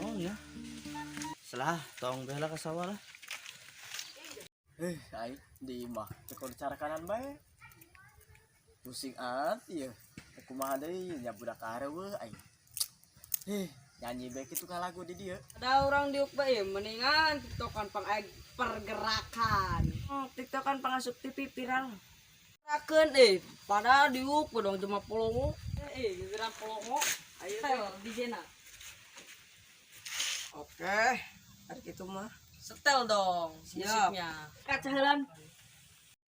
Naon ya? Salah, tong bela ka sawah lah. Aing di imah teu kudu cara kanan bae. Pusing amat ieu. Kumaha deui nya budak areuweuh aing. Nyanyi bae kitu ka lagu di dieu. Ada orang diuk bae mendingan tiktokan pang pergerakan. Oh, tiktokan pangasup TV viral. Gerakan pada diuk dong cuma polongo. Giliran polongo. Ayo tel di jena. Oke, hari gitu mah. Setel dong Siap. musiknya. Kacahelan.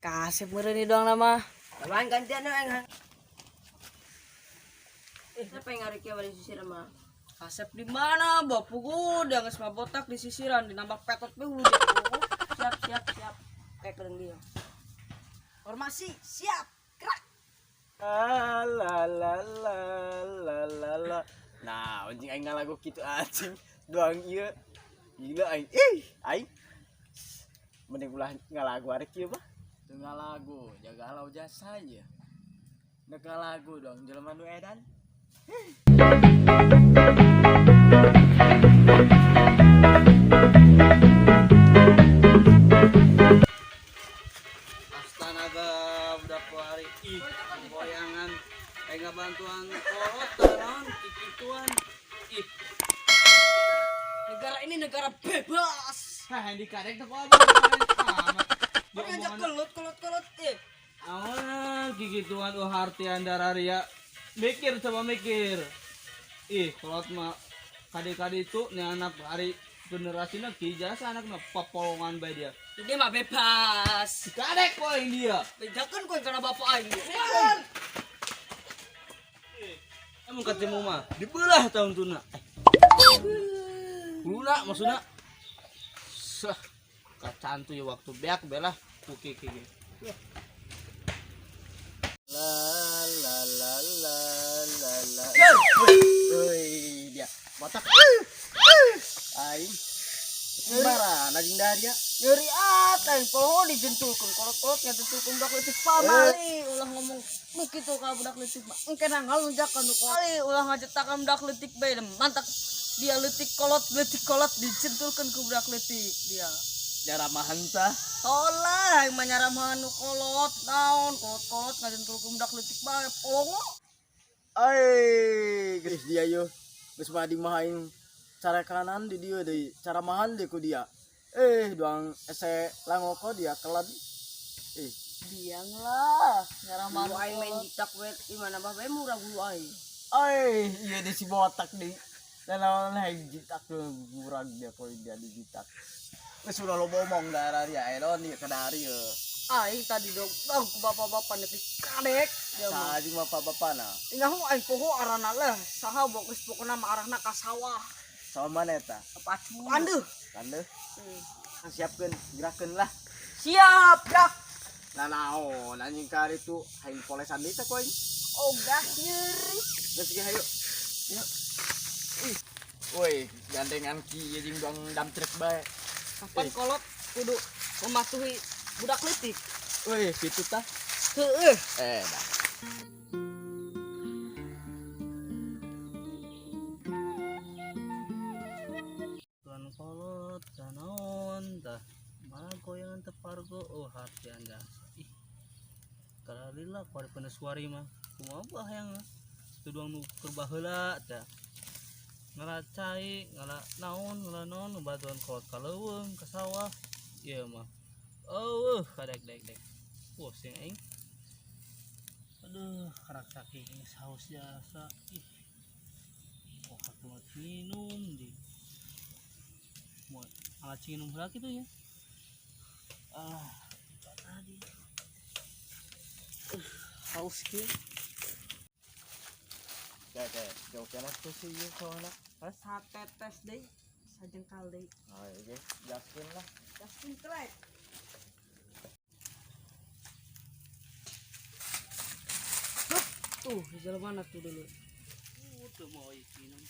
Kasep meureun ieu doang nama. Lawan gantian aing. Siapa yang ngarik ya sisir mah? Kasep di mana? Bapak gua udah geus botak di sisiran dinambah petot be hulu dia. Siap, siap, siap. Kayak keren dia. Formasi siap. Gerak. La la la la la la. Nah, anjing aing ngalagu kitu anjing. Doang ieu. Gila aing. Ih, aing. Mending ulah ngalagu arek ieu mah. Teu ngalagu, jaga halau jasa ieu. Nek ngalagu dong jelema nu edan. Astanaga budak kuari ih goyangan aing bantuan kolot naon kikituan ih. Negara ini negara bebas. Hah, yang dikarek teh ku abang amat. Kau ngajak kelut kelut kelut eh. Awan kikituan oh hartian dararia. Mikir coba mikir. Ih, kolot mah kade-kade itu nih anak hari generasinya ki jasa anakna popolongan bae dia. Ini mah bebas. Dikarek ku aing dia. Bejakeun kowe kana bapak aing. Emang ketemu mah dibelah tahun tuna. Luna maksudnya. Sah, kacantu ya waktu beak belah kuki kiki. La la la la la la. Woi, dia botak. Aing. Marah anjing daria. Nyeri aing poho dijentulkeun kolot-kolot ngajentulkeun budak leutik pamali ulah ngomong nu kitu ka budak leutik mah. Engke na ngalunjakan nu kali ulah ngajetakan budak leutik bae mantak dia leutik kolot dijentulkeun ku budak leutik dia. Nyaramahan tah. Tolah aing mah nyaramahan nu kolot naon kolot-kolot ngajentulkeun budak leutik bae polongo. Ai, geus dia yo. Geus mah di mah aing cara kanan di dieu deui, cara mahan deui ku dia. Doang ese langoko dia kelan. Biang lah nyaramahan Gulu aing main jitak we di mana bah bae murah gulu aing. Ai, iya deh si botak deui. Dan lawan aing jitak murah dia poin dia di jitak. Geus udah lo bomong darah dia, elon dia ke dari ye. Aing tadi dong dong ku bapak-bapak nepi kadek dia mah. Saha jeung bapak-bapak na. Ingahu aing poho arana lah saha geus pokona mah arahna ka sawah. Sama mana eta? Pacu. Andeuh. Kandeuh. Siapkeun, gerakeun lah. Siap, gerak. Nah naon anjing kari tuh aing polesan deui teh ku aing. Ogah nyeri. Geus ge hayu. Yuk. Ih. Woi, gandengan ki jeung dong dam truk bae. Kapan kolot kudu mematuhi budak leutik. Woi, kitu tah. Heeh. Dah. Tuan kolot naon tah. Malah goyangan tepargo oh hartian jasa. Ih. Kalalila kuari penesuari mah. Kumaha bah hayang tuduang nu keur baheula tah. Ngala cai, ngala naon, ngala naon batuan kolot ka leuweung ka sawah. Ieu mah. Oh, kadek dek dek. Pusing aing. Aduh, karak saking haus jasa. Ih. Oh, aku mau minum di. Mau alat minum heula kitu ya. Ah, tadi. Haus kieu. Kayak kayak jauh kena tuh sih ieu soalna. Hah? Satetes deui, sajengkal deui. Oh, oke, gaskeun lah. Gaskeun trek. Tuh, di jalan mana tuh dulu? Tuh mau minum.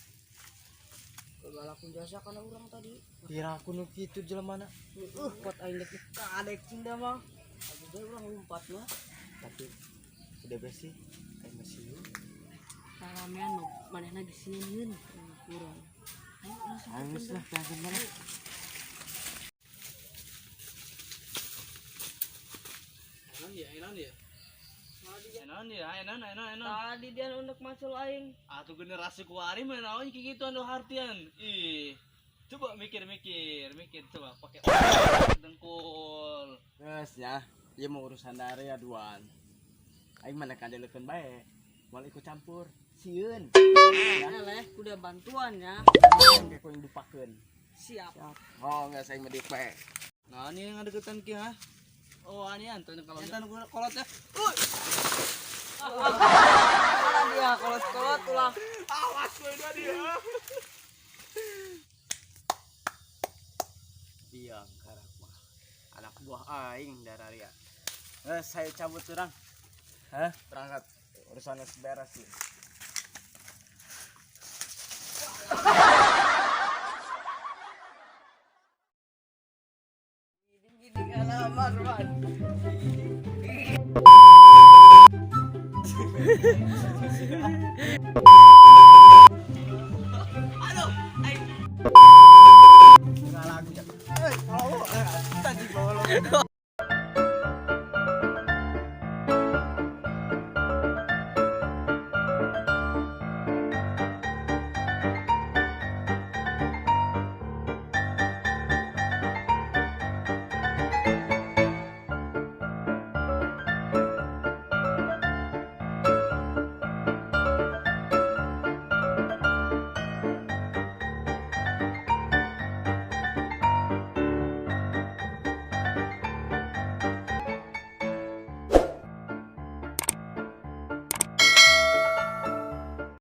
Galakun jasa kana urang tadi. Kira aku nu kitu jelema na. Kuat aing dek kadek cinda mah. Aduh bae urang lumpat mah. Tapi udah bersih, aing masih yuk. Ramean mah manehna geus sieun kurang. Ayo Geus lah, teangan mana. Naon dia, naon dia? Naon dia, naon, naon, naon. Tadi dia unek macul aing. Atuh generasi kuari mah naon kayak gitu anu hartian. Ih. Coba mikir-mikir, mikir coba pakai otak dengkul. Geus ya, ieu mah urusan daria duaan. Aing mana kadelekeun bae. Moal ikut campur. Sieun. Eleh, kuda bantuan ya. Kayak ku yang dupakeun. Siap. Oh, enggak saya mah dipe. Nah, ini yang deketan ki ha. Oh, ini anton kalau anton kolot ya. Salah dia kolot-kolot ulah. Awas kowe dua dia. Diam karak mah. Anak buah aing dararia. Eh, saya cabut urang. Hah? Berangkat. Urusannya beres sih. Gini alamat, Wan. Aduh, aing Enggak lagu ya. Eh, kalau tadi bawa lo.